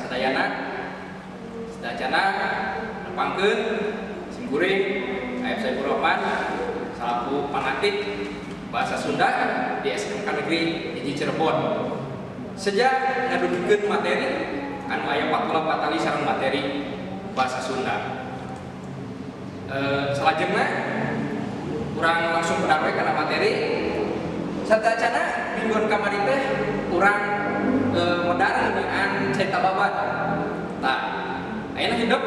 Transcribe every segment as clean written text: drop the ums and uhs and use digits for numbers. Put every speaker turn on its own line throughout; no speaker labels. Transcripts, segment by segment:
Sadayana, sadayana nepangkeun simkuring Aep Saifur Rahman salaku pangatik bahasa Sunda di SMK Negeri 1 Cirebon. Sejak ngadugikeun materi anu aya patula patali sareng materi bahasa Sunda. Salajengna urang langsung pedar we kana materi. Sateuacanna mingguan kamari teh urang modar ngeunaan carita babad. Tah, ayeuna hidep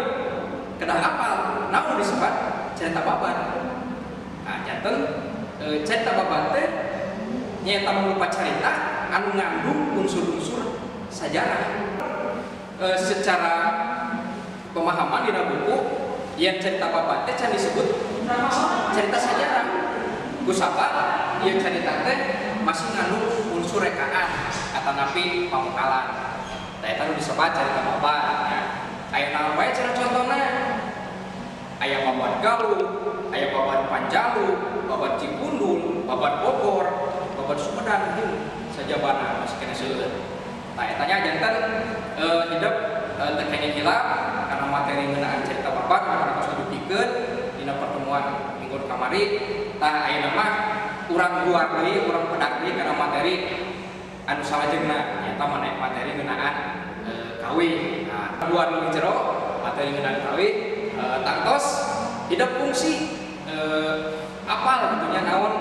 kedah apal naon disebut carita babad. Nah, janten carita babad teh nyaeta mangrupa carita anu ngandung unsur-unsur sajarah. Secara pemahaman dina buku yang cerita babad teh can disebut cerita sajarah. Kusabab ieu carita teh masih ngandung unsur rekaan atanapi pamukalan. Tah, eta nu disebut carita babad ya. Aya naon wae cara contohna? Aya babad Galuh, aya babad Panjalu, babad Cikundul, babad Bogor, babad Sumedang jeung sajabana masih keneh seueur. Tah, eta nya janten hidep teu kenging hilap karena materi ngeunaan cerita babad anu tos didugikeun dina pertemuan minggu kamari. Tah, ayeuna mah urang guar deui, urang pedak deui kana materi anu salajengna, nyaeta materi ngeunaan kawih. Nah, guar leuwih jero materi ngeunaan kawih, tangtos hidep fungsi apal gitu nya naon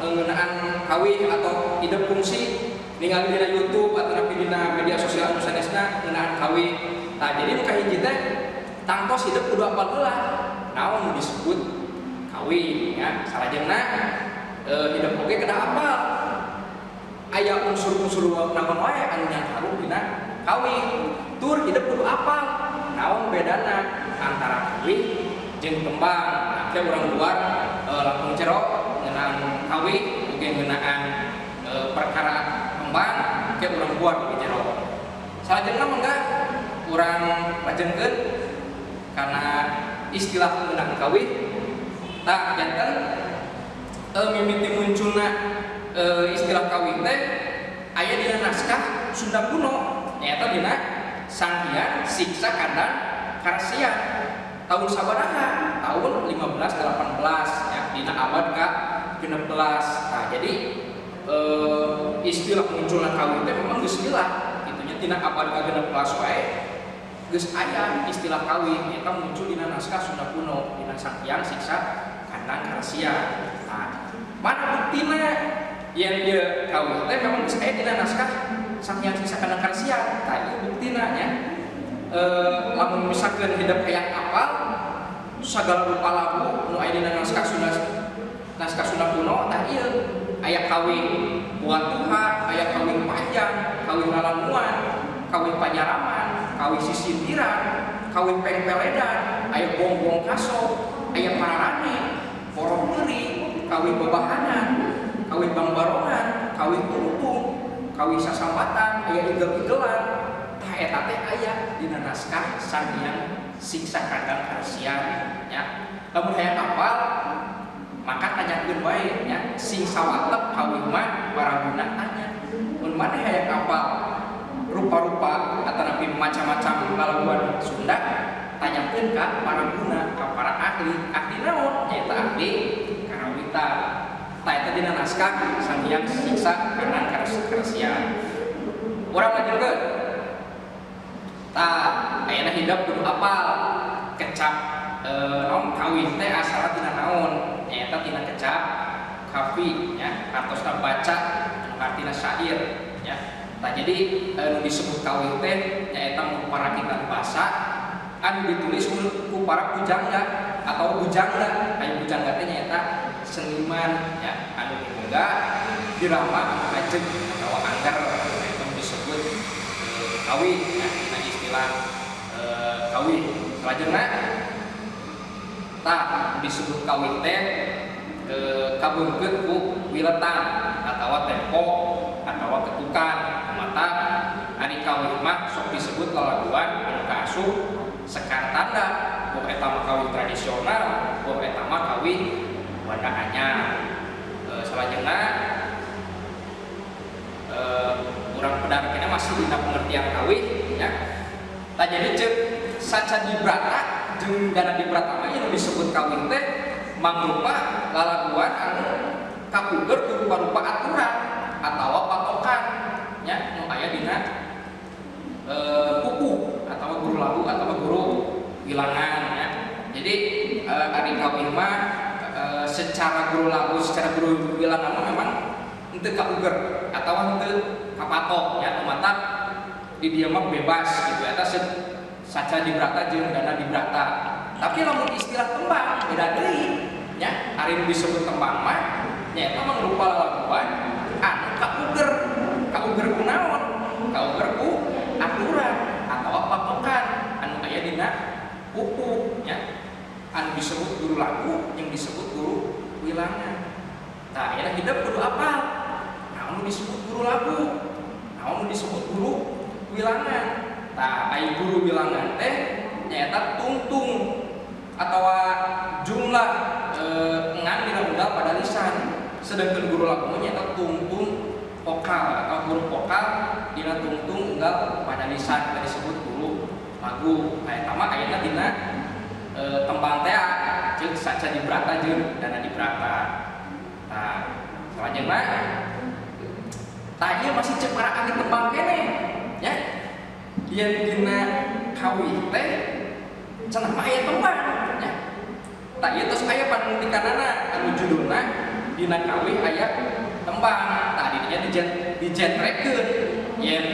ngeunaan kawih atau hidep fungsi ningali dina YouTube atau dina media sosial anu sanesna ngeunaan kawih. Tah, jadi nu kahiji teh tangtos hidep kudu apal heula naon nu disebut kawih ya. Salajengna hidep oge kedah apal aya unsur-unsur naon wae anu nyangkaruh dina kawih. Tur hidep kudu apal naon bedana antara kawih jeung tembang. Nah, ke urang luar langkung jero ngeunaan kawih oge ngeunaan perkara tembang ke urang luar lebih jero. Salajengna mangga urang lajengkeun kana istilah ngeunaan kawih. Tah, janten mimiti munculna istilah kawih teh aya dina naskah Sunda kuno, nyaeta dina Sanghyang Siksa Kandang Karesian tahun sabaraha? Tahun 1518 ya, dina abad ka 16. Nah, jadi istilah munculna kawih teh memang geus lila kitu nya, tina abad ka 16 wae geus aya istilah kawih, nyaeta muncul dina naskah Sunda kuno dina Sanghyang Siksa Kandang Karesian. Nah, mana buktina yen ieu kawih teh memang geus aya dina naskah Sanghyang Siksa Kandang Karesian? Tah, ieu buktina nya. Lamun misalkeun hidep hayang apal sagala rupa lagu nu aya dina naskah Sunda, naskah Sunda kuno, tah ieu aya kawih buatuha, aya kawih panjang, kawih lalamuan, kawih panyaraman, kawih sisindiran, kawih pengpeledan, aya bongbong kaso, aya pararane, poroh meuri, kawih babahanan, kawih bangbarongan, kawih tungtung, kawih sasambatan, aya igel-igelan. Tah, eta teh aya dina naskah Sanghyang Siksa Kandang Karesian ya. Lamun hayang apal maka tanyakeun wae nya, sing sawatep kawih mah paraguna tanya. Mun maneh hayang apal rupa-rupa atanapi macam-macam lalaguan Sunda, tanyakeun ka paraguna, ka para ahli. Ahli naon? Nyaeta ahli karawitan. Tah, eta dina naskah Sanghyang Siksa Kandang Karesian. Urang lanjutkeun. Tah, ayeuna hidep kudu apal kecap naon kawih teh asalna tina naon, nyaeta tina kecap kafi nya, artosna baca anu artina syair nya. Tah, jadi nu disebut kawih teh nyaeta marakitan basa anu ditulis ku para pujangga atau bujangga. Aya bujangga teh nyaeta seniman ya, anu miboga dirama anu ajeg atawa angger. Nah, itu disebut kawih ya, dina istilah kawih. Salajengna, tah, disebut kawih teh kabeungkeut ku wiletan atawa tempo atawa ketukan. Mata ari kawih mah sok disebut lalaguan anu kaasup sekar tanda, boh eta mah kawih tradisional, boh eta mah kawih wanda anyar. Salajengna urang pedar kena masih dina pengertian kawih ya. Tah, jadi cek Saca Dibrata jeung Dana Dibrata mah nu disebut kawih teh mangrupa lalaguan anu kapuger ku rupa-rupa aturan atawa patokan nya nu aya dina pupuh atau guru lagu atau guru wilangan ya. Jadi ari kawih mah secara guru lagu, secara guru wilangan mah memang henteu kauger atau henteu kapatok ya, matak di dieu mah bebas gitu, eta Saca Dibrata jeung Dana Dibrata. Tapi lamun istilah tembang beda deui nya. Ari nu disebut tembang mah nyaeta mangrupa lalaguan anu kauger. Kauger ku naon? Kauger ku aturan atau patokan anu aya dina pupuh nya, anu disebut guru lagu yang disebut guru wilangan. Nah, ayeuna hidup kudu apal naon nu disebut guru lagu, naon nu disebut guru wilangan. Tah, ai guru wilangan teh nyaeta tungtung atau jumlah ngan dina unggal padalisan, sedangkan guru lagu mah nyaeta tungtung vokal atau huruf vokal dina tungtung unggal padalisan, eta disebut guru lagu. Nah, eta mah ayeuna dina tembang teh ceuk Saca Dibrata jeung Dana Dibrata. Nah, selanjutnya, tah, ieu masih cek para ahli tembang keneh ya, yen dina kawih teh cenah mah aya tembang nya. Tah, ieu tos aya panuntikanana anu judulna Dina Kawih Aya Tembang. Tah, didinya dijentrekeun yen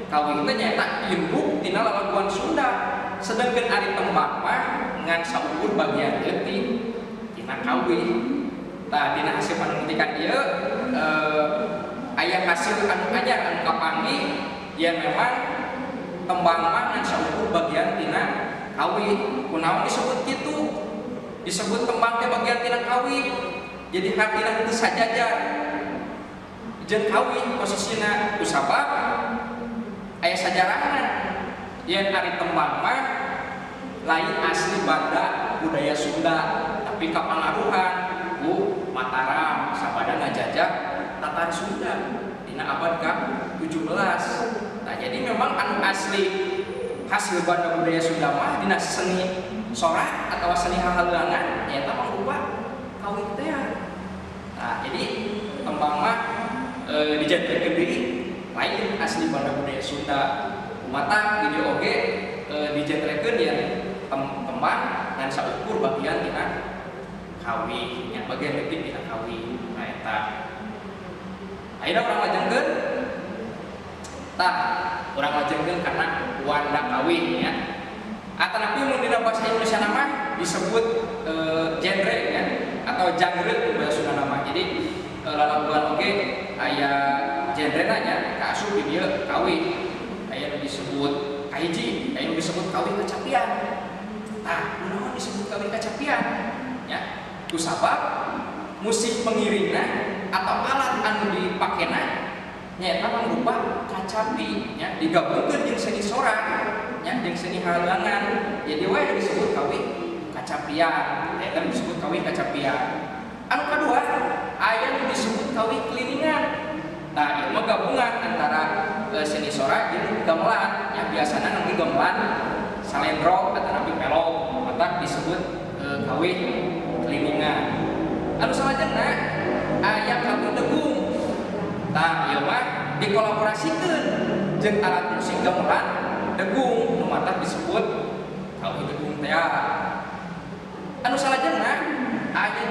kawih teh nyaeta induk tina lalaguan Sunda, sedangkan ari tembang mah ngan saukur bagian leutik tina kawih. Tah, dina hasil panuntikan ieu aya hasil anu anyar anu kapanggih yen memang tembang mah ngan saukur bagian tina kawih. Kunaon disebut kitu? Disebut tembang teh bagian tina kawih, jadi hartina henteu sajajar jeung kawih posisina, kusabab aya sajarahna yen ari tembang mah lain asli banda budaya Sunda, tapi kapangaruhan ku Mataram sabada ngajajah Tatar Sunda dina abad ke-17. Nah, jadi memang anu asli hasil banda budaya Sunda mah dina seni sorak atau seni hahaleuangan nyaeta mangrupa kawih teh. Nah, jadi tembang mah dijadikan deui lain asli banda budaya Sunda. Kumatak di dieu oge dijentrekeun yen tembang ngan saukur bagian tina kawih nya, bagian leutik tina kawih. Nah, eta ayeuna urang lajengkeun. Tah, urang lajengkeun kana wanda kawih nya. Atanapi mun dina bahasa Indonesia nama disebut genre ya, atau genre di bahasa Sunda nama. Jadi lalaguan oge aya genrena nya, kaasup di dieu kawih. Aya nu disebut kahiji, aya nu disebut kawih kacapian. Tah, kunaon disebut kawih kacapian? Ya, kusabab musik pengiringna atau alat anu dipakena nyaeta mangrupa kacapi nya, digabungkeun jeung seni sorak nya, jeung seni halangan, jadi we disebut kawih kacapian. Eta disebut kawih kacapian. Anu kadua, aya nu disebut kawih keliningan. Nah, ieu mah gabungan antara seni sorak jeung gamelan nya, biasana nanti gamelan salendro atau napi pelog, matak disebut kawih keliningan. Anu salajengna aya kawih degung. Tah, ieu mah dikolaborasikeun jeung alat musik gamelan degung, nu matak disebut kawih degung teh. Anu salajengna aya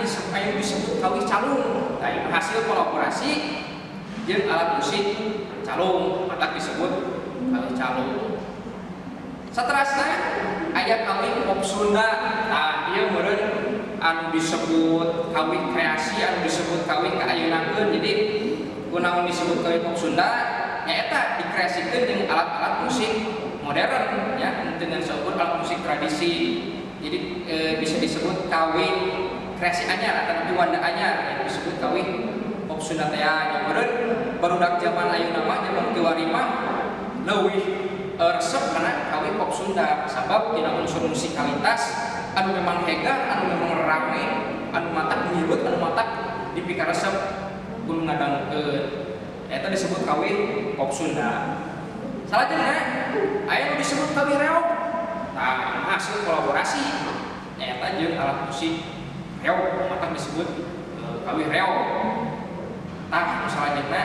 disebut kawih calung. Tah, ieu hasil kolaborasi jeung alat musik calung, matak disebut kawih calung. Saterasna aya kawih pop Sunda. Tah, ieu meureun anu disebut kawih kreasi, anu disebut kawih kaayeunakeun. Jadi kunaon disebut kawih pop Sunda? Nyaeta dikreasikeun jeung alat-alat musik modern ya, dengan seukur alat musik tradisi. Jadi bisa disebut kawih kreasi anyar atau wanda anyar yang disebut kawih pop Sunda teh nya. Meureun barudak zaman ayeuna mah, zaman kiwari mah leuwih resep kana kawih pop Sunda, sabab dina unsur musikalitas anu memang hegar, anu memang rame, anu matak ngirut, anu matak dipikaresep kudu ngadangukeun. Eta disebut kawih pop Sunda. Salajengna aya nu disebut kawih reog. Tah, hasil kolaborasi nyaeta jeung alat musik reog, maka disebut kawih reog. Tah, nu salajengna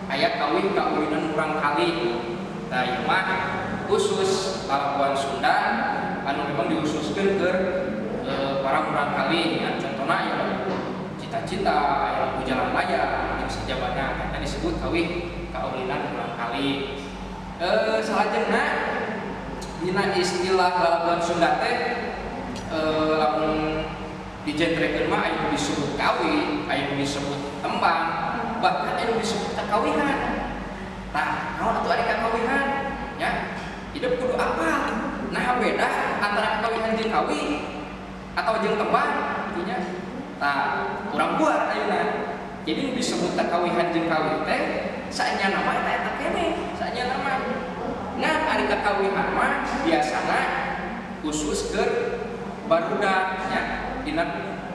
aya kawih kaulinan murangkalih. Tah, ieu mah khusus lalaguan Sunda anu memang dihususkeun keur para murangkalih ya. Contohna aya lagu Cita-Cita, aya lagu Jalan Layang jeung sajabana, eta disebut kawih kaulinan murangkalih. Salajengna dina istilah lalaguan Sunda teh lamun dijentrekeun mah aya nu disebut kawih, aya nu disebut tembang, bahkan aya nu disebut kakawihan. Tah, naon atuh ari kakawihan? Ya, hidup kudu apal. Nah, beda antara kakawihan jeung kawih atau jeung tembang gitu nya. Tah, urang buat ayeuna. Jadi nu disebut kakawihan jeung kawih teh saenyana mah eta eta keneh, saenyana mah. Ngan ari kakawihan mah biasana khusus keur barudak nya. Dina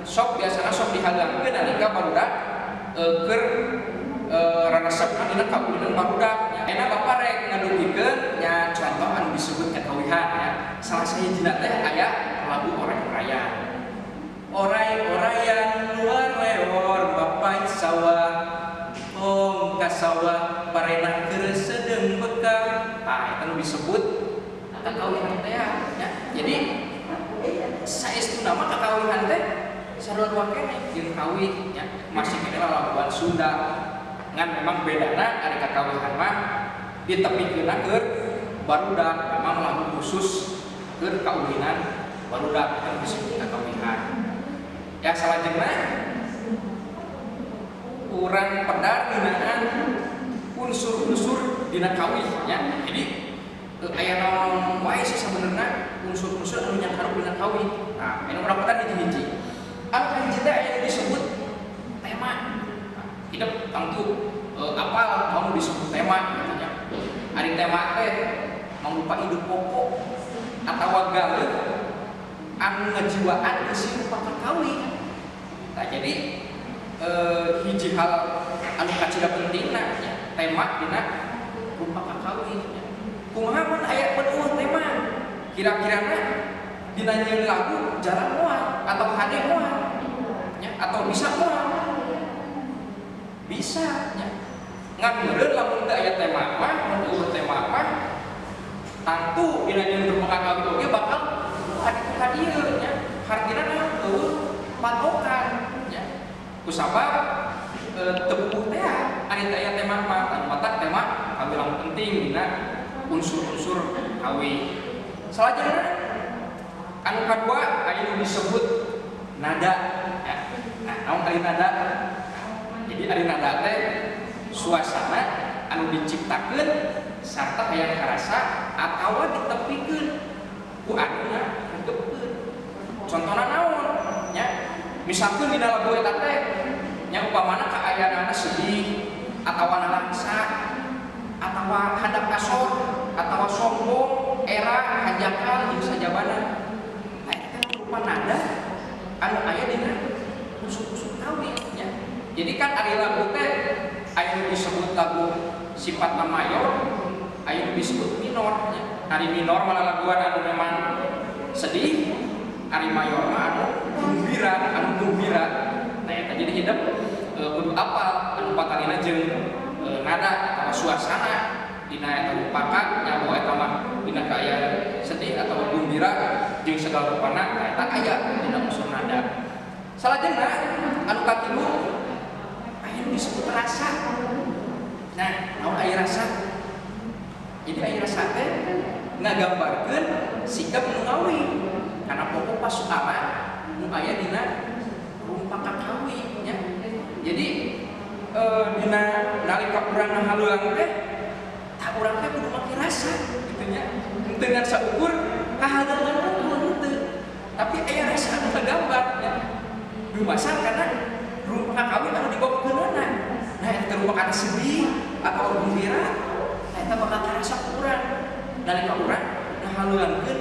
sok biasana sok dihalangkeun nalika barudak keur raresepna dina kaulinan barudak nya. Ayeuna bapak rek ngadugikeun nya contoh anu disebut kakawihan nya. Salah sahijina teh aya lagu Oray-orayan. Oray-orayan luar leor bapai sawah, tong ka sawah parena keur sedeung bekam. Tah, eta nu disebut kakawihan teh ya. Jadi saestuna mah kakawihan teh sarua keneh jeung kawih nya, masih keneh lalaguan Sunda. Ngan memang bedana ari kakawihan mah ditepikeunna keur barudak, memang lagu khusus keur kaulinan barudak eta disebut kakawihan. Ya, salajengna urang pedar ngeunaan unsur-unsur dina kawih nya. Jadi aya naon wae sih sabenerna unsur-unsur anu nyangkarup dina kawih. Nah, anu urang pedar hiji-hiji. Anu kahiji teh aya disebut tema. Nah, hidup tangtu apal naon disebut tema gitu nya. Ari tema teh mangrupa ide pokok atawa galeuh anu ngajiwaan ke si rupa kakawih. Nah, jadi hiji hal anu kacida pentingna nya tema dina rupa kakawih nya. Kumaha mun aya eueuh tema? Kira-kirana dina nyieun lagu jalan moal atau hade moal nya, atau bisa moal? Bisa nya. Ngan meureun lamun teu aya tema mah, mun eueuh tema mah tangtu dina nyieun rupa kakawih oge bakal adi ka dieu nya. Hartina naon eueuh patokan nya. Kusabab teu puguh teh ari teu aya tema mah, anu matak tema kabilang penting dina unsur-unsur kawih. Salajengna anu kadua aya nu disebut nada ya. Nah, naon ari nada? Jadi ari nada teh suasana anu diciptakeun sarta hayang karasa atawa ditepikeun ku anu ngaregepkeun. Contona naon nya? Misalkeun dina lagu eta teh nya upamana kaayaanana sedih atawa nalangsa atawa handap asor atawa sombong, era, hanjakal jeung sajabana. Nah, eta teh rupa nada anu aya dina unsur-unsur kawih nya. Jadi kan ari lagu teh aya nu disebut lagu sifatna mayor, aya nu disebut minor nya. Ari minor malah laguan anu memang sedih, ari mayor mah anu gembira, anu gembira. Nah, eta jadi hidup kudu apal anu patalina jeung nada atau suasana dina eta rupaka nya, bahwa eta mah dina kaayaan sedih atau gembira jeung segala rupana, nah eta aya dina unsur nada. Salajengna anu katilu aya nu disebut rasa. Nah, naon aya rasa? Jadi aya rasa teh ngagambarkeun sikap nu ngawi kana pokok pasualan nu aya dina rupa kakawih nya. Jadi dina nalika urang ngahaluang teh tah urang teh kudu make rasa gitu nya. Henteu ngan saukur kahadeungan unggul henteu. Tapi aya rasa anu kagambar nya. Dumasar karena rupa kakawih anu dibawakeunana. Nah, eta rupa kana sedih atau gembira, nah eta bakal karasa ku urang. Nalika urang ngahaluangkeun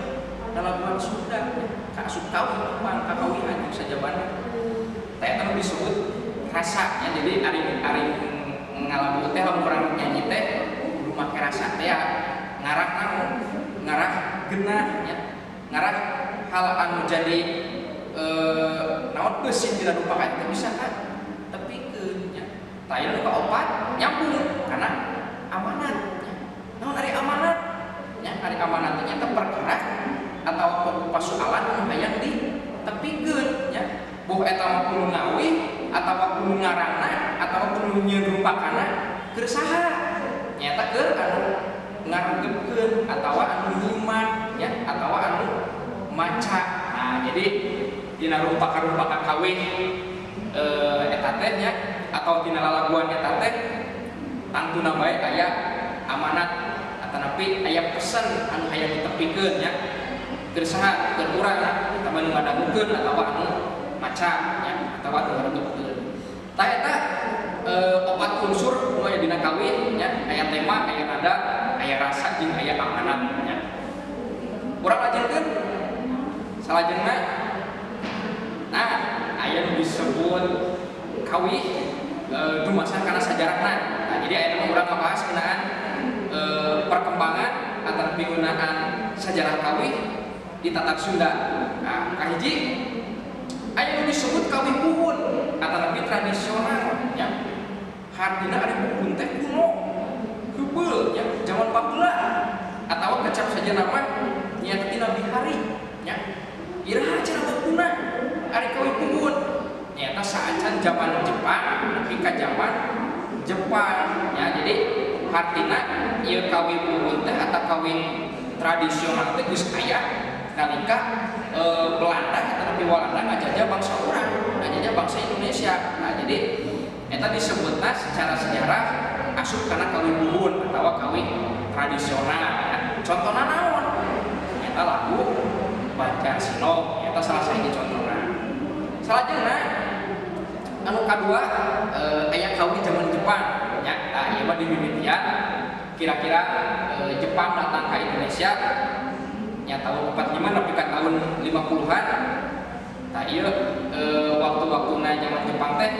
lalaguan Sunda ka asup kawih tembang kakawihan jeung sajabana. Tah eta nu disebut rasa nya. Jadi ari ari ngalagu teh lamun urang nyanyi teh kudu make rasa teh ya, ngarah naon? Ngarah genah nya, ngarah hal anu jadi naon beusin dina rumpakan teh bisa ka tepikeun nya. Tah ieu nu kaopat nyambung kana amanat nya. Naon ari amanat? Nya ari amanat teh nyaeta perkara atawa pasualan anu hayang ditepikeun nya. Boh eta mah kudu ngawih atawa kudu ngaranna atawa kudu nyieun rumpakana keur saha? Nyaeta keur anu ngaregepkeun atawa anu nyimak nya atawa anu maca. Nah, jadi dina rumpaka-rumpaka kawih eta teh nya atau dina lalaguan eta teh tangtuna bae aya amanat atanapi aya pesan anu hayang ditepikeun nya. Keur saha? Keur urang eta mah nu ngadangukeun atawa anu maca nya atawa anu ngaregepkeun. Tah eta opat unsur nu aya dina kawih nya, aya tema, aya nada, aya rasa jeung aya amanat nya. Urang lajengkeun salajengna, nah aya nu disebut kawih dumasar kana sajarahna. Nah, jadi aya nu urang ngabahas ngeunaan perkembangan atau penggunaan sajarah kawih di Tatar Sunda. Nah, kahiji aya nu disebut kawih puhun atau lebih tradisional nya. Hartina ari puhun teh kuno, heubeul nya, zaman baheula atawa kecap saja nama nyaeta tina bihari nya. Iraha cara waktuna ari kawih puhun nyaeta saacan zaman Jepang nepi ka zaman Jepang nya. Jadi hartina ieu kawih puhun teh atau kawih tradisional teh geus aya nalika Belanda atau Walanda ngajajah bangsa urang, ngajajah bangsa Indonesia. Nah, jadi eta disebutna secara sejarah asup kana kawih puhun atawa kawih tradisional ya. Contohna naon? Eta lagu Banjar Sinom, eta salah sahiji contohna. Salajengna anu kadua aya kawih zaman Jepang nya. Tah ieu mah dimimitian kira-kira Jepang datang ke Indonesia nya tahun 45 nepi ka tahun 50-an. Tah ieu waktu-waktuna zaman Jepang teh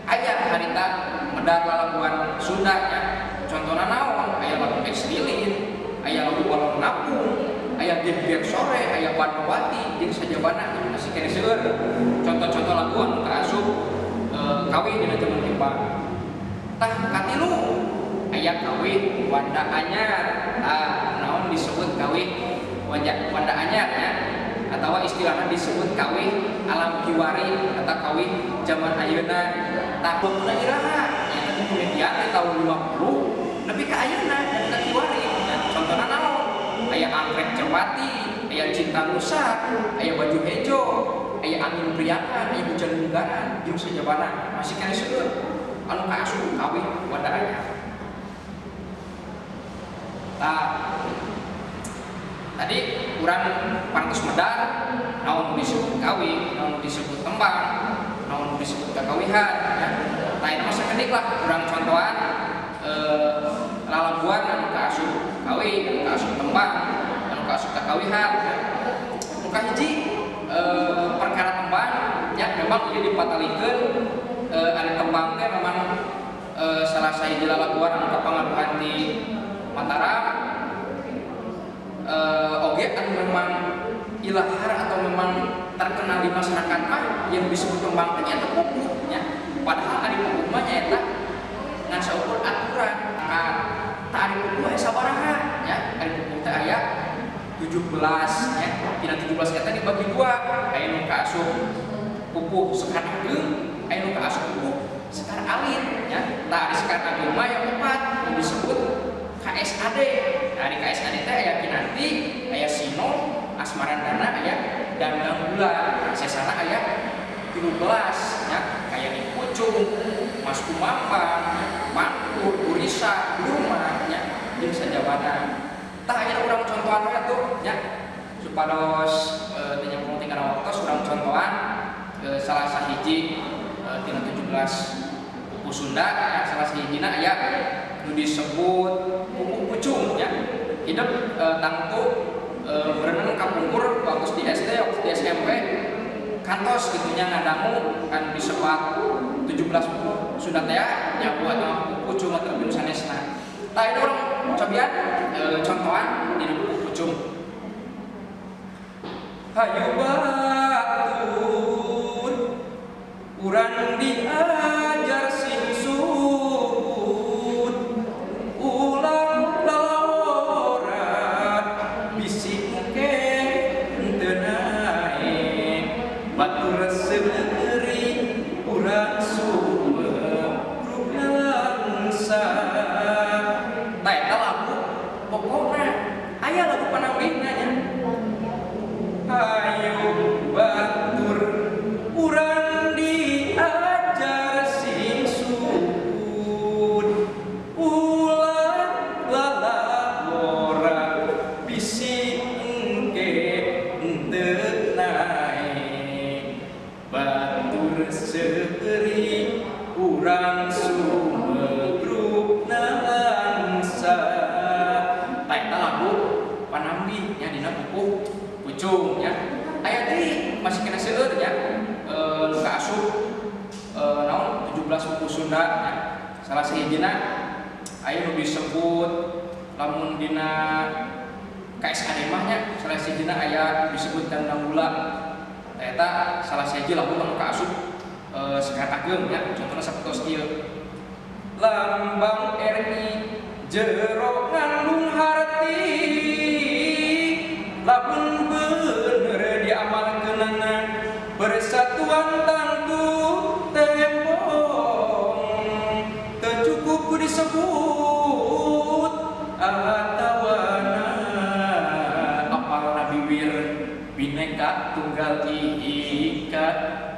aya harita medar lalaguan Sunda nya. Contohna naon? Aya lagu X Lilin, aya lagu Balong Napung, aya Geger Sore, aya Banowati jeung sajabana masih keneh seueur contoh-contoh lagu anu kaasup kawih dina zaman Jepang. Tah katilu aya kawih Wanda Anyar. Tah naon disebut kawih Wanda Anyar ya, atau istilahnya disebut kawih alam kiwari atau kawih zaman ayeuna. Tah waktuna iraha? Nyaeta dimimitian di tahun 50 nepi ka ayeuna nepi ka kiwari. Contohna naon? Aya Anggrek Cerwati, aya Cinta Nusa, aya Baju Hejo, aya Angin Priangan, aya Hujan Munggaran jeung sajabana masih keneh seueur anu kaasup kawih Wanda Anyar. Tah tadi urang parantos medar naon disebut kawih, naon disebut tembang, naon disebut kakawihan ya. Nah, ini mah sakedik lah urang contohan lalaguan anu kaasup kawih, anu kaasup tembang, anu kaasup kakawihan ya. Nu kahiji perkara tembang ya, memang ieu dipatalikeun ari tembang teh memang salah sahiji lalaguan anu kapangaruhan di Mataram oge anu memang ilahar atau memang terkenal di masyarakat mah yang disebut tembang teh nyaeta pupuh nya. Padahal ari pupuh mah nyaeta ngan saukur aturan. Tah ari pupuh aya sabaraha nya? Ari pupuh teh aya 17 nya. Tina 17 eta dibagi dua, aya nu kaasup pupuh sekar ageung, aya nu kaasup pupuh sekar alit nya. Tah ari sekar ageung mah aya opat nu disebut KSAD. Nah, di KSAD teh aya Kinanti, aya Sino, Asmarandana, aya Dandang Gula. Sesana aya 13 nya, kaya di Pucung, Mas Kumambang, Pantur, Gurisa, Luma nya, jeung sajabana. Tah aya urang contohan we atuh nya, supados teu nyangkung tinggal waktos urang contohan salah sahiji tina 17 pupuh Sunda ya, salah sahijina aya nu disebut pupuh pucung ya. Hidup tangtu berenang kapungkur waktu di SD, waktu di SMP kantos gitu nya ngadangu kan disebat 17 pupuh Sunda teh nya buat pupuh pucung atau nu sanesna. Tah ieu urang cobian contohan dina pupuh pucung. Hayu batur urang diajar sing suhud ulang lalawora bisi engke henteu naek batur seuri urang sumegruk nalangsa. Tah eta lagu pokokna aya lagu panambihna nya. Hayu batur urang diajar sing suhud ulah lalawora bisi engke henteu naek batur seuri urang sumegruk nalangsa. Tah eta lagu panambih nya dina buku Pucung ya. Aya deui masih kena seueur nya nu kaasup naon 17 buku Sunda nya. Salah sahijina aya nu disebut lamun dina KSAD mah nya salah sahijina aya disebut Dandang Gula. Eta salah sahiji lagu anu kaasup Sekar Ageng nya, contohna sapertos kieu. Lambang RI jero ngandung harti lamun bener diamalkeunana persatuan tangtu tembong teu cukup ku disebut atawana apalna biwir bineka tunggal ika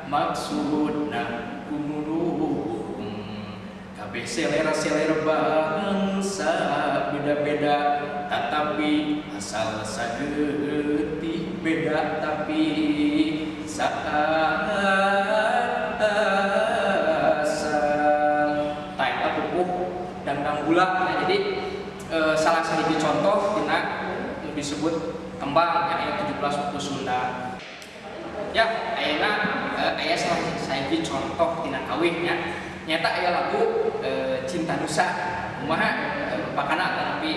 maksudna kumulung kabeh selera-selera bangsa beda-beda tetapi asal sageutih beda tapi saat asal. Tah eta pupuh Dandang Gula. Nah, jadi salah sahiji contoh dina nu disebut tembang nya aya 17 buku Sunda. Ya, ayeuna aya salah sahiji contoh tina kawih nya. Nyata aya lagu Cinta Nusa. Kumaha pakana tapi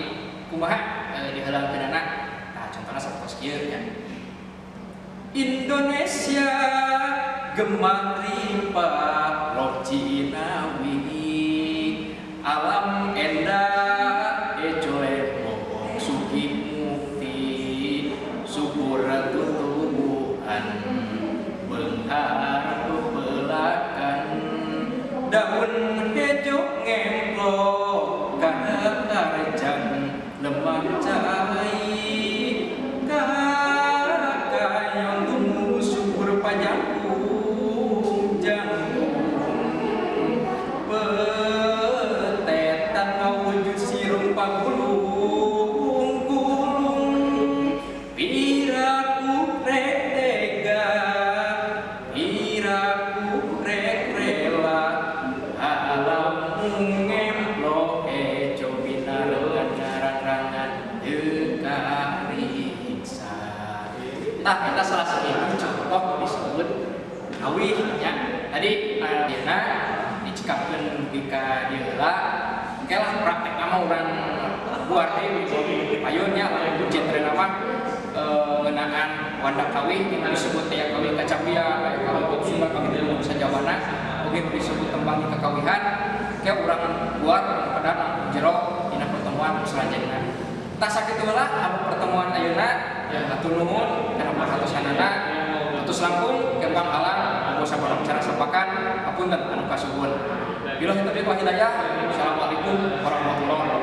kumaha diheulangkeunana. Nah, contohna sapertos kieu nya. Indonesia gemah ripah loh jinawi alam endah ejo lembong sugih mukti syukur tutubuhan beunghar pepelakan daun hejo ngemplok kaharjan lemah cai kakayon tumu syukur pajangkung jangkung petetan ngawujud sirung pagulung gulung piraku rek tega piraku rek rela alam ngemplok ejo binarang-rangan teu kariksa. Tah eta salah sahiji contoh disebut kawih nya. Tadi ayeuna dicekapkeun dugi ka dieu heula. Engke lah praktekna mah urang buar deui payun nya lamun genre mah ngeunaan wanda kawih nu disebut aya kawih kacapia, aya kawih pop Sunda, kawih bangsa Jawana, oge nu disebut tembang kakawihan. Engke urang buar pedana jero dina pertemuan selanjutna. Tah sakitu heula anu pertemuan ayeuna. Hatur nuhun kana perhatosanana. Atus langkung kembang alang bosa barang cara sapakan hapunten anu kasuhun. Billahi taufiq wal hidayah. Assalamualaikum warahmatullahi wabarakatuh.